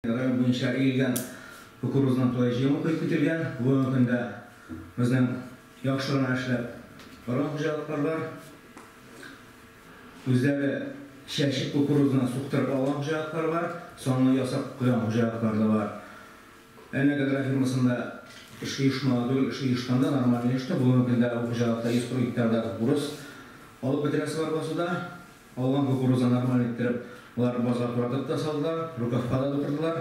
Район буенча игелгән кукурузның тулай җыемы куеп кителгән. Бүгенге көндә безнең яхшы гына эшләп барган хуҗалыклар бар. Үзләре чәчеп кукурузны суктырып алган хуҗалыклар бар, санны ясап куйган хуҗалыклар да бар. Әнәк агрофирмасында эш оешмалы түгел, эш оешканда нормаль оешты. Бүгенге көндә бу хуҗалыкта 140 гектарда кукуруз алып бетерәсе бар басуда. Алган кукурузны нормаль иттереп, алар базга туратып та салдылар, рукавка да тутырдылар,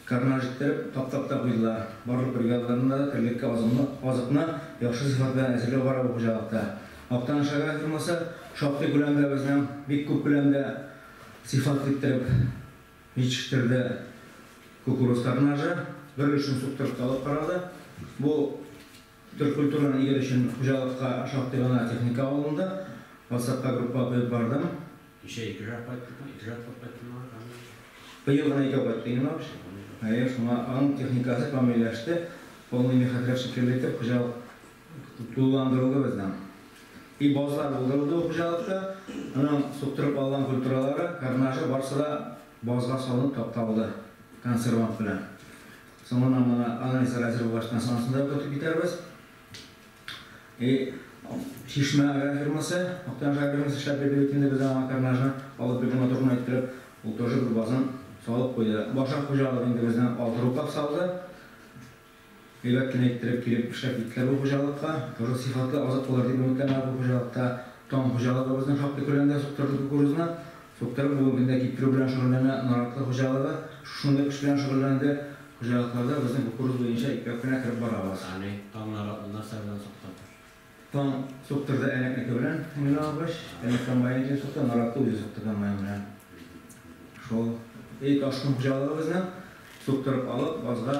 карнаж иттереп, таптап та куйдылар. Барлык бригадаларында да терлеккә азымны, азыкны яхшы сыйфат белән әзерләү бара бу хуҗалыкта. Актаныш агрофирмасы шактый күләмдә безнең, бик күп күләмдә сыйфатлы иттереп җитештерде кукуруз карнажы. Бер өлешен суктырып та алып карады. Бу Төр культураны игер өчен хуҗалыкка шактый гына техника алынды. Ватсапка группага куеп бардым. Кичә икешәр кайттымы? Икешәр тап кайттымы? Быел гына икәү кайтты инде вообще. Әйе, шуңа аның техникасы камилләште. Полный мехотряд шикелле итеп хуҗалык тулыландырылды безнең. И базлар булдырылды бу хуҗалыкта. Аның суктырып алган культуралары, карнажы барсы да базга салынып тапталды консервант белән. Соңыннан моны анализлар әзер булгачтан соң анысын да көтеп китәрбез. И Чишмә агрофирмасы, Актаныш агрофирмасы эшләп бирде бит инде без аңа карнажны алып бирде моторны әйттереп, ул тоже бер базын салып куйды. Башак хуҗалыгы инде безнең алты рукав салды. Әйбәт кенә иттереп килеп эшләп киттеләр бу хуҗалыкка. Тоже сыйфатлы азык булыр дип өметләнәбез бу хуҗалыкта. Таң хуҗалыгы безнең шактый күләмдә суктырды кукурузны. Суктырып, бүгенге көндә киптерү белән шөгыльләнә Наратлы хуҗалыгы. Шушындый эш белән шөгыльләнде. Хуҗалыкларда безнең кукуруз буенча ипләп кенә кереп барабыз. Ягъни, Таң Наратлы нәрсә белән суктырды? Таң суктырды Әнәкнеке белән, Эңгел алгач. Әнәк комбайны килеп сукты, Наратлы үзе сукты комбайн белән. Шул. И Ташкын хуҗалыгы безнең, суктырып алып, базга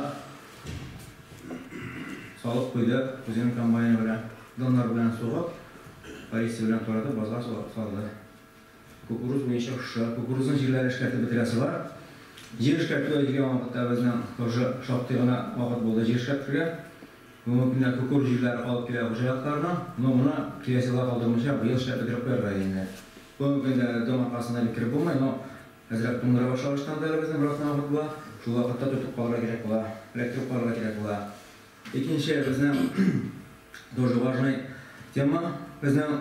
салып куйды үзенең комбайны белән. Доннар белән сугып, полиция белән туратып, базга салды. Кукуруз буенча шушы кукурузның җирләре эшкәртеп бетерәсе бар. Җир эшкәртүгә килгән вакытта безнең тоже шактый гына вакыт булды җир эшкәртергә. Бүгенге көндә кукуруз җирләре калып килә хуҗалыкларның. Но моны киләсе елга калдырмыйча быел эшләп бетереп куярга иде инде. Бүгенге көндә дым аркасында бик кереп булмый, но әзрәк туңдыра башлагачтан да әле безнең бер атна вакыт була. Шул вакытта тотып калырга кирәк була, эләктереп калырга кирәк була. Икенче безнең тоже важный тема. Безнең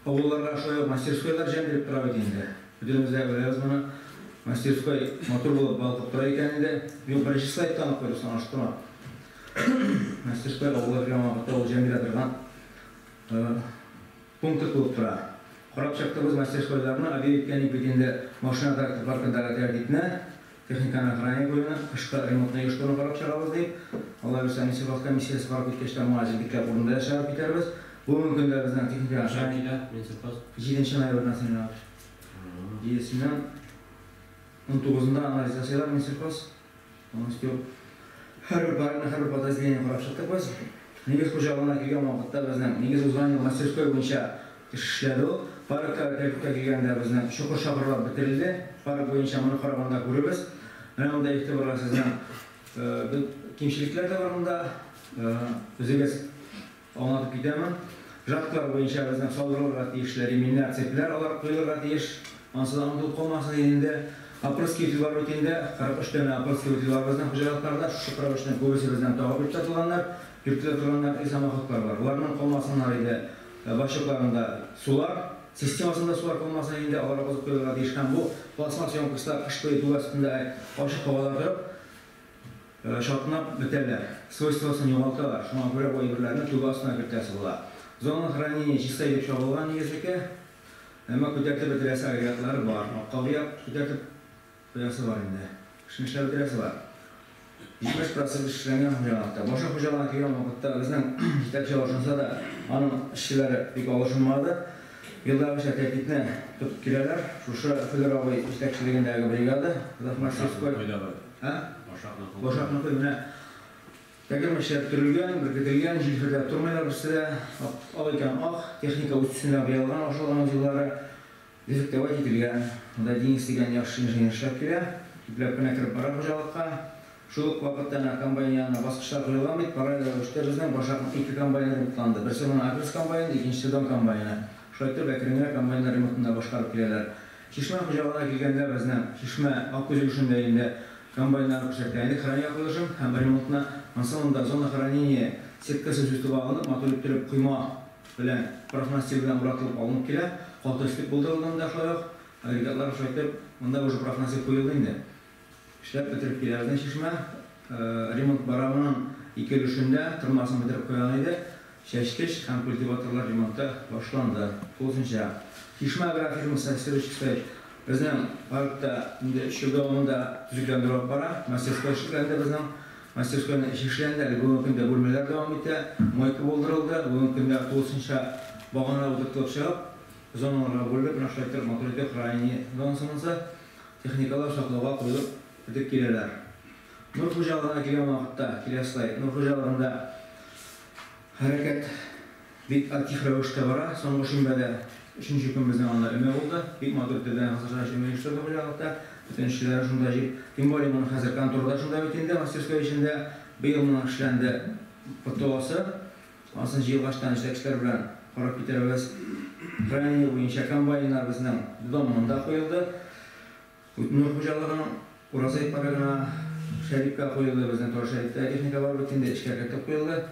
авылларга шулай ук мастерскойлар җәм биреп тора бит инде. Бөтенебез дә беләбез моны. Мастерской матур булып балкып тора икән инде. Юк, беренче слайдтан ук куйдык, соң Мастерской авылга килгән вакытта ул җәм бирә торган пункт булып тора. Карап чыктык без мастерскойларны, объявить иткән идек бит инде машина трактор паркындагы тәртипне, техниканы охранение куюны, кышкы ремонтны оештыруны карап чыгабыз дип. Алла бирсә, Минсельхоз комиссиясе карап киткәч тә моңа җентекләп урында чыгарып китәрбез. Бүгенге көндә безнең техника Кайчан килә Минсельхоз? 7 ноябрьдән Сәмин абый. Җидесеннән 19-ында анализ ясыйлар Минсельхоз. Полностью һәрбер паркны, һәрбер подразделение карап чыктык без. Нигез хуҗалыгына килгән вакытта безнең нигез узган ел мастерской буенча эш эшләде ул. Паркка тәртипкә килгәндә безнең чокыр-чакырлар бетерелде. Парк буенча моны караганда күрербез. Менә монда игътибарга сезнең кимчелекләр дә бар монда. Үзегез аңлатып китәмен. Жаткалар буенча безнең салдырылырга тиешле ременьнәр, цепләр алар куелырга тиеш. Ансы да онытылып калмасын иде инде. Опрыскиватель бар бит инде. 43 данә опрыскиватель бар безнең хуҗалыкларда. Шушы 43-нең күбесе бездән тагып йөртә торганнар, йөртелә торганнар и самоходлар бар. Боларның калмасыннар иде бачокларында сулар, системасында сулар калмасын инде, алар агызып куелырга тиеш. Һәм бу пластмасс емкостьлар кыш буе түбә өстендә ачык һавада торып, чатнап бетәләр, свойствосын югалталар. Шуңа күрә бу әйберләрне түбә астына кертәсе була. Зона хранения чиста итеп чабылган нигезнеке, әмма күтәртеп бетерәсе агрегатлары бар. Акка буяп күтәртеп куясы бар инде. Эшне эшләп бетерәсе бар. 70 процент эшләнгән хуҗалыкта. Башак хуҗалыгына килгән вакытта безнең җитәкче алышынса да, аның эшчеләре бик алышынмады. Елдагыча тәртипне тотып киләләр. Шушы Федор абый җитәкчелегендәге бригада, завмастерской. Ә? Башакны Башакныкы менә тәгәрмәчләр төрелгән, беркетелгән, җилфердәп тормыйлар берсе дә. Ак икән ак, техника үз төсенә буялган, ашалган узеллары дефектовать ителгән. Монда Денис дигән яхшы инженер эшләп килә. Ипләп кенә кереп бара хуҗалыкка. Шул ук вакытта әнә комбайн янына баскычлар куелган бит, параллель рәвештә безнең Башакның ике комбайны ремонтланды. Берсе моның Акрос комбайны, икенчесе Дон комбайны. Шулай итеп, әкрен генә комбайннар ремонтын да башкарып киләләр. Чишмә хуҗалыгына килгәндә, безнең Чишмә Аккүз өлешендә инде Комбайннар күрсәткән идек, хранение куелышын һәм ремонтны. Ансы монда зона хранения сеткасы сүтеп алынып, матур иттереп койма белән, профнастил белән уратылып алынып килә. Каты өслек булдырылды монда шулай ук. Агрегатлар шулай итеп, монда уже профнастил куелды инде. Эшләп бетереп килә безнең чишмә. Ремонт бара моның ике өлешендә, тырмасын бетереп куйган иде. Чәчкеч һәм культиваторлар ремонты башланды. Тулысынча. Чишмә агрофирмасы Сырочистай безнең паркта инде 3 ел дәвамында төзекләндерү алып бара. Мастерской эшләнде безнең. Мастерскойның эше эшләнде. Әле бүгенге көндә бүлмәләр дәвам итә. Мойка булдырылды. Бүгенге көндә тулысынча багана утыртылып чыгып, зоналарга бүленеп, менә шулай итеп матур итеп хранение зонасы монысы. Техникалар саклауга куелып бетеп киләләр. Нур хуҗалыгына килгән вакытта, киләсе слайд, Нур хуҗалыгында хәрәкәт бик актив рәвештә бара. Соңгы шимбәдә өченче көн безнең анда өмә булды. Бик матур итеп Хәсән өмә оештырды хуҗалыкта. Бөтен эшчеләрен шунда җыеп. Тем более моның хәзер конторада шунда бит инде, мастерской эчендә. Быел моның эшләнде ПТОсы. Анысын җыелгачтан җитәкчеләр белән карап китәрбез. Хранение буенча комбайннар безнең дом монда куелды. Нур хуҗалыгының Уразай парыгына Шәрипкә куелды, безнең Тор Шәриптә техника бар бит инде, эшкә кертеп куелды.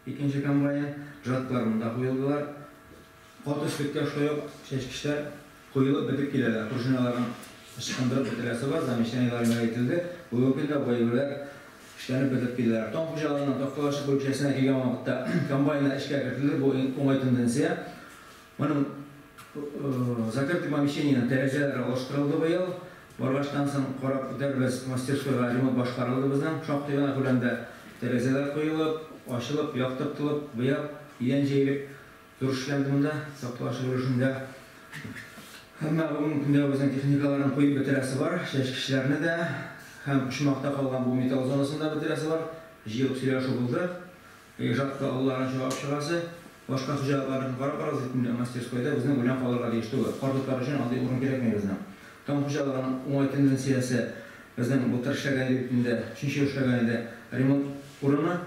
Икенче комбайн, жаткалар монда куелдылар. Каты өслеккә шулай ук чәчкечләр куелып бетеп киләләр. Пружиналарын ычкындырып бетерәсе бар, замечаниеләр генә әйтелде. Бүгенге көндә бу әйберләр эшләнеп бетеп киләләр. Таң хуҗалыгының Такталачык бүлекчәсенә килгән вакытта комбайннар эшкә кертелде, бу уңай тенденция. Моның закрытый помещениенең тәрәзәләре алыштырылды быел. Баргачтан соң карап үтәрбез, мастерскойга ремонт башкарылды безнең. Шактый гына күләмдә тәрәзәләр куелып, ачылып, яктыртылып, буяп, идән җәелеп, зур эшләнде монда, Такталачык өлешендә. Әмма бүгенге көндә безнең техникаларын куеп бетерәсе бар, чәчкечләрне дә һәм почмакта калган бу металл зонасын да бетерәсе бар. Җыелып сөйләшү булды. Жатка алларын чыгарып чыгасы. Башка хуҗалыкларныкын карап барабыз бит инде, мастерскойда безнең үлән калырга тиеш түгел. Кар тотар өчен андый урын кирәкми безнең. Таң хуҗалыгының уңай тенденциясе безнең былтыр эшләгән иде бит инде, өченче ел эшләгән иде. Ремонт урыны,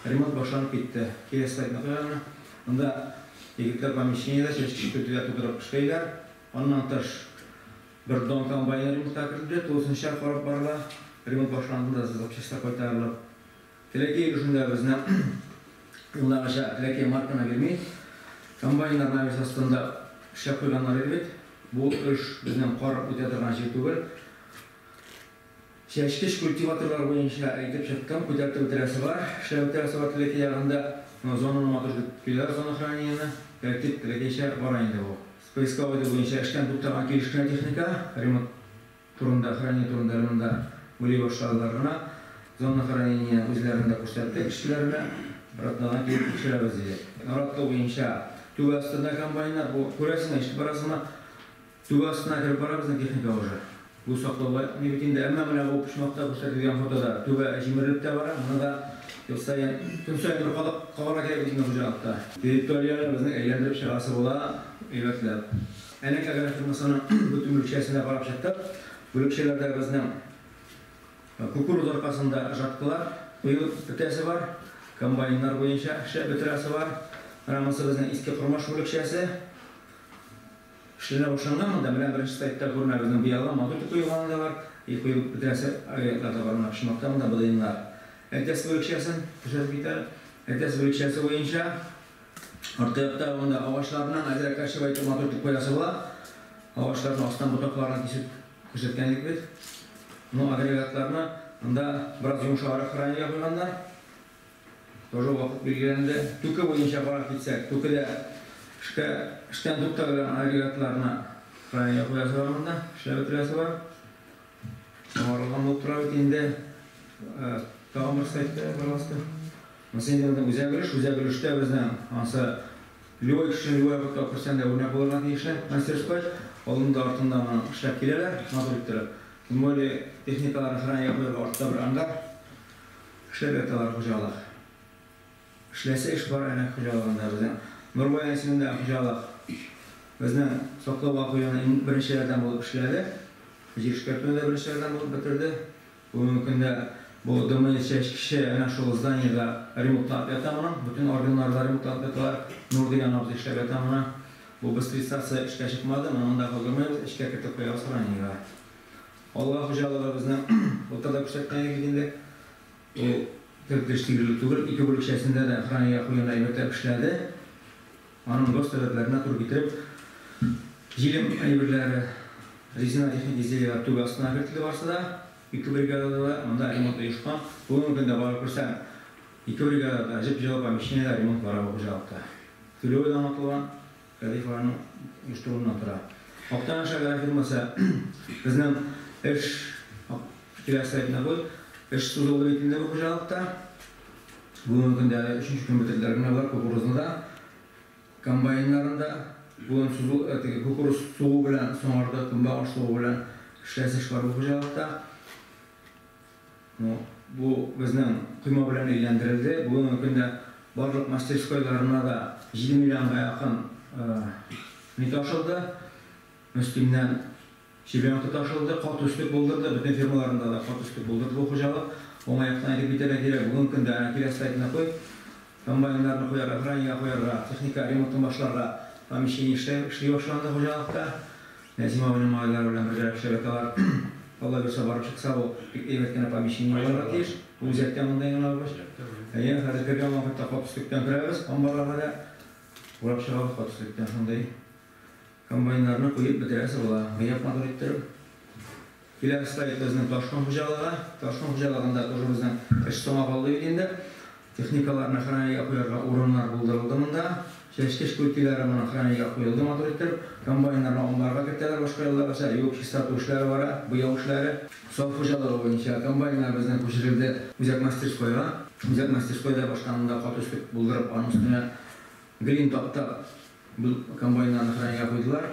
ремонт башланып китте. Киләсе слайдны куя гына. Монда егетләр помещениедә чәчкеч көтүгә тутырып эшләйләр. Аннан тыш бер дон комбайны ремонтка кертелде, тулысынча карап барыла. Ремонт башланды да запчастьлар кайтарылып. Теләкәй өлешендә безнең елдагыча Теләкәй марканы бирми. Комбайннар навес астында эшләп куйганнар иде бит. Бу эш безнең кар үтә торган җир түгел. Чәчкеч культиваторлар буенча әйтеп чыктым, күтәртеп бетерәсе бар, эшләп бетерәсе бар Теләкәй ягында. Зонаны матур итеп куялар, зона хранениене. Тәртип теләкәйчә бара инде бу. Поисковый буенча эштән туктаган килеш кенә техника, ремонт турында, хранение турында монда уйлый башладылар гына. Зона хранения үзләрен дә күрсәтте эшчеләренә. Бер атнадан килеп тикшерәбез диде. Наратлы буенча түбә астында комбайннар, бу күрәсеңме, ишетеп барасыңмы? Түбә астына кереп бара безнең техника уже. Бу саклауга ни бит инде, әмма менә бу почмакта күрсәтелгән фотода түбә җимерелеп тә бара. Моны да ел саен, көн саен бер кадак кабарга кирәк бит инде хуҗалыкта. Территорияне безнең әйләндереп чыгасы була, әйбәтләп. Әнәк агрофирмасының бөтен бүлекчәсенә карап чыктык. Бүлекчәләрдә безнең кукуруз аркасында жаткалар куелып бетәсе бар, комбайннар буенча эшләп бетерәсе бар. Менә монысы безнең Иске Кормаш бүлекчәсе. Эшләнә башланган монда, менә беренче слайдта күренә безнең буялган, матур итеп куелганы да бар, и куелып бетерәсе агрегатлар да бар. Менә почмакта монда БДНнар. Әтәс бүлекчәсен күрсәтеп китәр. Әтәс бүлекчәсе буенча арткы якта монда агачларның әзрәк красиво итеп матур итеп куясы була. Агачларның астан ботакларын кисеп күрсәткән идек бит. Ну, агрегатларны монда бераз йомшаграк хранение куйганнар. Тоже вакыт билгеләнде. Түке буенча карап китсәк, түкедә эшкә эштән тукталган агрегатларны хранение куясы бар монда, эшләп бетерәсе бар. Соңарылган булып тора бит инде. Тагын бер слайдта, пожалуйста. Монысы инде безнең үзәк өлеш, үзәк өлештә безнең ансы любой кеше любой вакытта күрсәң дә үрнәк булырга тиешле мастерской. Алдында артында моны эшләп киләләр, матур иттереп. Тем более техникаларны хранение куярга артта бер ангар эшләп яталар хуҗалык. Эшләсе эш бар әнә хуҗалыгында безнең. Нурбаян исемендәге хуҗалык безнең саклауга куюны иң беренчеләрдән булып эшләде. Җир эшкәртүне дә беренчеләрдән булып бетерде. Бүгенге көндә бу ДМС чәчкече әнә шул зданиедә ремонтланып ята моның. Бөтен органнары да ремонтланып яталар. Нур дигән абзый эшләп ята моны. Бу быстрицация эшкә чыкмады, моны монда калдырмыйбыз, эчкә кертеп куябыз хранениегә. Алга хуҗалыгы безнең былтыр да күрсәткән идек инде. Ул кертелеш тигезлек түгел, ике бүлекчәсендә дә хранение куюны әйбәтләп эшләде. Аның гос таләпләренә туры китереп, җилем әйберләре, резина техник изделиеләр түбә астына кертелде барсы да. Ике бригадада да монда ремонт оешкан. Бүгенге көндә барып керсәң, ике бригадада җып-җылы помещениедә ремонт бара бу хуҗалыкта. Түләве дә аңлатылган, Кадифованың оештыруыннан тора. Актаныш агрофирмасы безнең эш киләсе сайтына куй. Эш сузылды бит инде бу хуҗалыкта. Бүгенге көндә әле өченче көн бетерделәр генә болар кукурузны да, комбайннарын да. Бүген сузыл, теге кукуруз сугу белән соңарды, көнбагыш сугу белән эшләсе эш бар бу хуҗалыкта. Ну, бу безнең койма белән әйләндерелде. Бүгенге көндә барлык мастерскойларына да 7 миллионга якын ни ташылды. Мөслимнән щебенка ташылды, кат өслек булдырды. Бөтен фирмаларында да кат өслек булдырды бу хуҗалык. Уңай яктан әйтеп китәргә кирәк, бүгенге көндә әнә киләсе сайтына куй. Комбайннарны куярга, хранениегә куярга, техника ремонтын башларга помещение эшли башланды хуҗалыкта. Нәсим абыйның малайлары белән бергәләп эшләп яталар. Алла бирсә, барып чыкса, бу бик әйбәт кенә помещение булырга тиеш. Бу үзәктә монда гына булгач. Әйе, хәзер кергән вакытта кат өслектән керәбез, амбарларга да урап чыгабыз кат өслектән шундый. Комбайннарны куеп бетерәсе була, буяп матур иттереп. Киләсе слайд безнең Ташкын хуҗалыгы. Ташкын хуҗалыгында тоже безнең эш соңа калды бит инде. Техникаларны хранениегә куярга урыннар булдырылды монда. Чәчкеч культиләре моның хранениегә куелды матур иттереп. Комбайннарны амбарга кертәләр башка еллардагыча. Юып чистарту эшләре бара, буяу эшләре. Саф хуҗалыгы буенча комбайннар безнең күчерелде үзәк мастерскойга. Үзәк мастерскойда башта монда каты өслек булдырып, аның өстенә глин таптап, комбайннарны хранениегә куйдылар.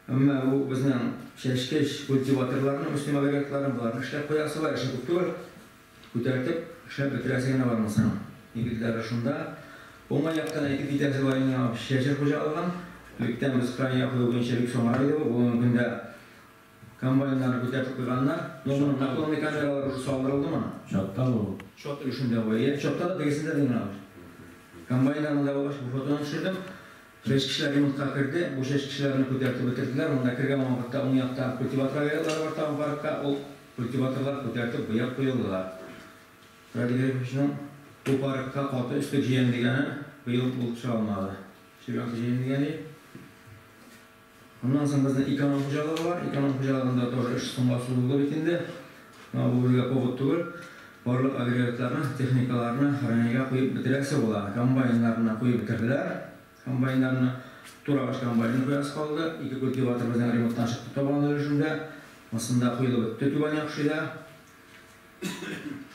Әмма бу безнең чәчкеч культиваторларны, Мөслим агрегатларын, боларны эшләп куясы бар, эше күп түгел. Күтәртеп, эшләп бетерәсе генә бар монысының. Егетләре шунда. Уңай яктан әйтеп китәсе бар инде Чәчер хуҗалыгын. Электән без хранение кую буенча бик соңара иде бу. Бүгенге көндә комбайннарны күтәртеп куйганнар. Но моның наклонный камералар уже салдырылды моның. Чатта бу. Чат өлешендә бу, әйе. Чатта да, тегесендә дә генә. Комбайннар монда булгач, бу фотоны төшердем. Чәчкечләр ремонтка керде. Бу чәчкечләрне күтәртеп бетерделәр. Монда кергән вакытта уң якта культиватор агрегатлары бар тагын паркка. Ул культиваторлар күтәртеп буяп куелдылар. Радий Гариповичның бу паркка каты өслек җыям дигәне быел булып чыга алмады. Щебенка җыям дигән иде. Аннан соң безнең эконом хуҗалыгы бар. Эконом хуҗалыгында тоже эш соңга сузылды бит инде. Менә бу безгә повод түгел. Барлык агрегатларны, техникаларны хранениегә куеп бетерәсе була. Комбайннарны куеп бетерделәр. Комбайннарны Турагач комбайнын куясы калды. Ике культиватор безнең ремонттан чыкты табан өлешендә. Монысында куелып бетте Түбән Яхшыйда.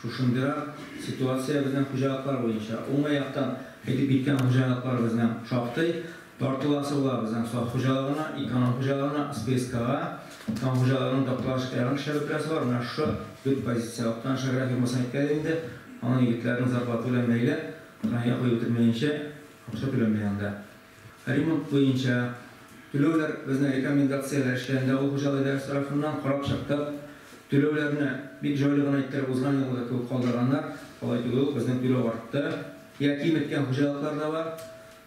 Шушындыйрак ситуация безнең хуҗалыклар буенча. Уңай яктан әйтеп киткән хуҗалыклар безнең шактый. Тартыласы була безнең Саф хуҗалыгына, Эконом хуҗалыгына, СПСКга. Таң хуҗалыгының Тапталаш аягын эшләп бетерәсе бар. Менә шушы дүрт позиция. Актаныш агрофирмасын әйткән идем инде. Аның егетләренең зарплата белән бәйле. Хранение куеп бетермәенчә акча түләнми анда. Ремонт буенча түләүләр безнең рекомендацияләр эшләнде авыл хуҗалыгы идарәсе тарафыннан, карап чыктык. Түләүләрне бик җайлы гына иттереп узган елгы кебек калдырганнар. Алай түгел ул, безнең түләү артты. Я киметкән хуҗалыклар да бар.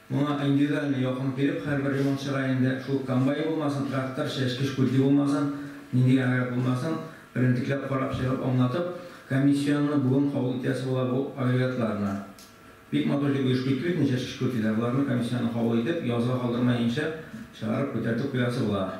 Моңа индивидуально якын килеп, һәрбер ремонтчыга инде шул комбайн булмасын, трактор, чәчкеч, культи булмасын, нинди генә агрегат булмасын, берентекләп карап чыгып, аңлатып, комиссионны бүген кабул итәсе була бу агрегатларны. Бик матур итеп оешып китте бит инде чәчкеч культиләр. Боларны комиссионны кабул итеп, язга калдырмаенча чыгарып, күтәртеп куясы була.